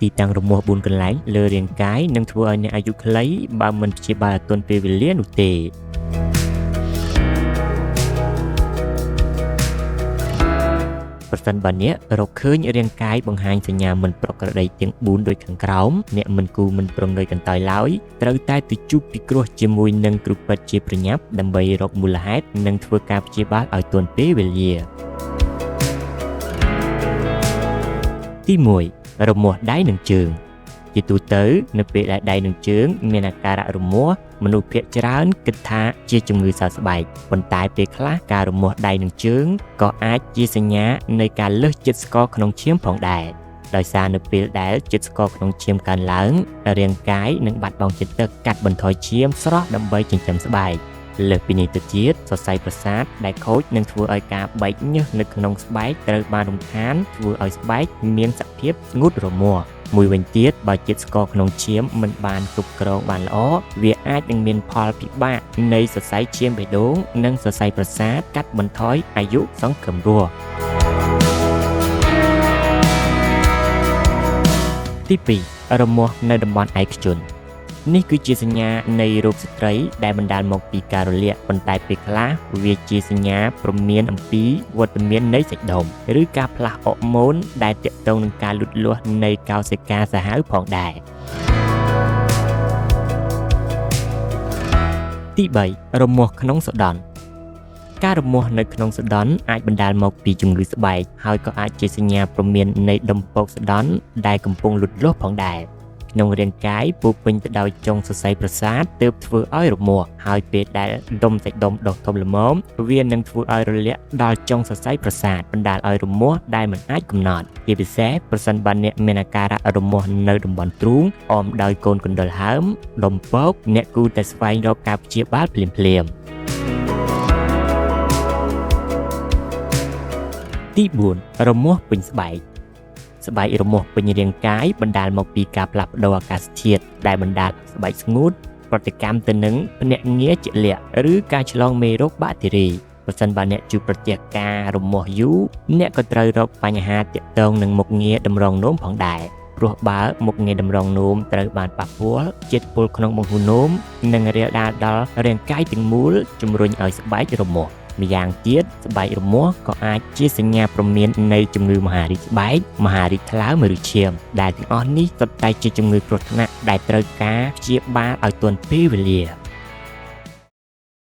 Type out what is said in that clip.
ទីតាំងរមាស់4កន្លែងលើរាងកាយនឹងធ្វើឲ្យអ្នកអាយុខ្លីបើមិនព្យាបាលឲ្យទាន់ពេលវេលានោះទេប្រសិនបើអ្នករកឃើញរាងកាយបង្ហាញសញ្ញាមិនប្រក្រតីទាំង4ដូចខាងក្រោមអ្នកមិនគូមិនប្រងើយកន្តើយឡើយត្រូវតែទៅជួបពិគ្រោះជាមួយនឹងគ្រូពេទ្យជាប្រញាប់ដើម្បីរកមូលហេតុនិងធ្វើការព្យាបាលឲ្យទាន់ពេលវេលាទី1រមាស់ដៃនិងជើងជាទូទៅនៅពេលដែលដៃនិងជើងមានអាការៈរមាស់មនុស្សភាគច្រើនគិតថាជាជំងឺសើស្បែកប៉ុន្តែពេលខ្លះការរមាស់ដៃនិងជើងក៏អាចជាសញ្ញានៃការលើសជាតិស្ករក្នុងឈាមផងដែរដោយសារនៅពេលដែលជាតិស្ករក្នុងឈាមកើនឡើងរាងកាយនឹងបាត់បង់ជាតិទឹកកាត់បន្ថយឈាមស្រស់ដើម្បីចិញ្ចឹមស្បែកលើសពីនេះទៅទៀតសរសៃប្រសាទដែលខូចនឹងធ្វើឲ្យការបែកញើសនៅក្នុងស្បែកត្រូវបានរំខានធ្វើឲ្យស្បែកមានសភាពស្ងួតរមាស់មួយវិញទៀតបើជាតិស្ករក្នុងឈាមមិនបានគ្រប់គ្រងបានល្អវាអាចនឹងមានផលពិបាកនៃសរសៃឈាមបេះដូងនិងសរសៃប្រសាទកាត់បន្ថយអាយុសង្ឃឹមរស់ទី2រមាស់នៅតំបន់ឯកជននេះគឺជាសញ្ញានៃរោគស្ត្រីដែលបណ្ដាលមកពីការរលាកប៉ុន្តែពេលខ្លះវាជាសញ្ញាព្រមានអំពីវត្តមាននៃសាច់ដុំឬការផ្លាស់អរម៉ូនដែលទាក់ទងនឹងការលូតលាស់នៃកោសិកាសាហាវផងដែរទី3រមាស់ក្នុងសដន់ការរមាស់នៅក្នុងសដន់អាចបណ្ដាលមកពីជំងឺស្បែកហើយក៏អាចជាសញ្ញាព្រមាននៃដុំពកសដន់ដែលកំពុងលូតលាស់ផងដែរក្នុងរាងកាយពោពេញទៅដោយចុងសរសៃប្រសាទទើបធ្វើឲ្យរមាស់ហើយពេលដែលដុំសាច់ដុំដុះធំល្មមវានឹងធ្វើឲ្យរលាកដល់ចុងសរសៃប្រសាទបណ្ដាលឲ្យរមាស់ដែលមិនអាចកំណត់ជាពិសេសប្រសិនបើអ្នកមានអាការៈរមាស់នៅតំបន់ទ្រូងអមដោយកូនកណ្ដុរហើមដុំពកអ្នកគួរតែស្វែងរកការព្យាបាលភ្លាមៗទី4រមាស់ពេញស្បែកស្បែករមាស់ពេញរាងកាយបណ្ដាលមកពីការផ្លាស់ប្ដូរអាកាសធាតុដែលបណ្ដាលស្បែកស្ងួតប្រតិកម្មទៅនឹងភ្នាក់ងារជាក់លាក់ឬការឆ្លងមេរោគបាក់តេរីប្រសិនបើអ្នកជួបប្រទះការរមាស់យូរអ្នកក៏ត្រូវរកបញ្ហាទាក់ទងនឹងមុខងារតម្រងនោមផងដែរព្រោះបើមុខងារតម្រងនោមត្រូវបានប៉ះពាល់ជាតិពុលក្នុងបង្ហូរនោមនឹងរាលដាលដល់រាងកាយទាំងមូលជំរុញឲ្យស្បែករមាស់ម្យ៉ាងទៀតស្បែករមាស់ក៏អាចជាសញ្ញាព្រមាននៃជំងឺមហារីកស្បែកមហារីកថ្លើមឬឈាមដែលទាំងអស់នេះសុទ្ធតែជាជំងឺគ្រោះថ្នាក់ដែលត្រូវការព្យាបាលឲ្យទាន់ពេលវេលា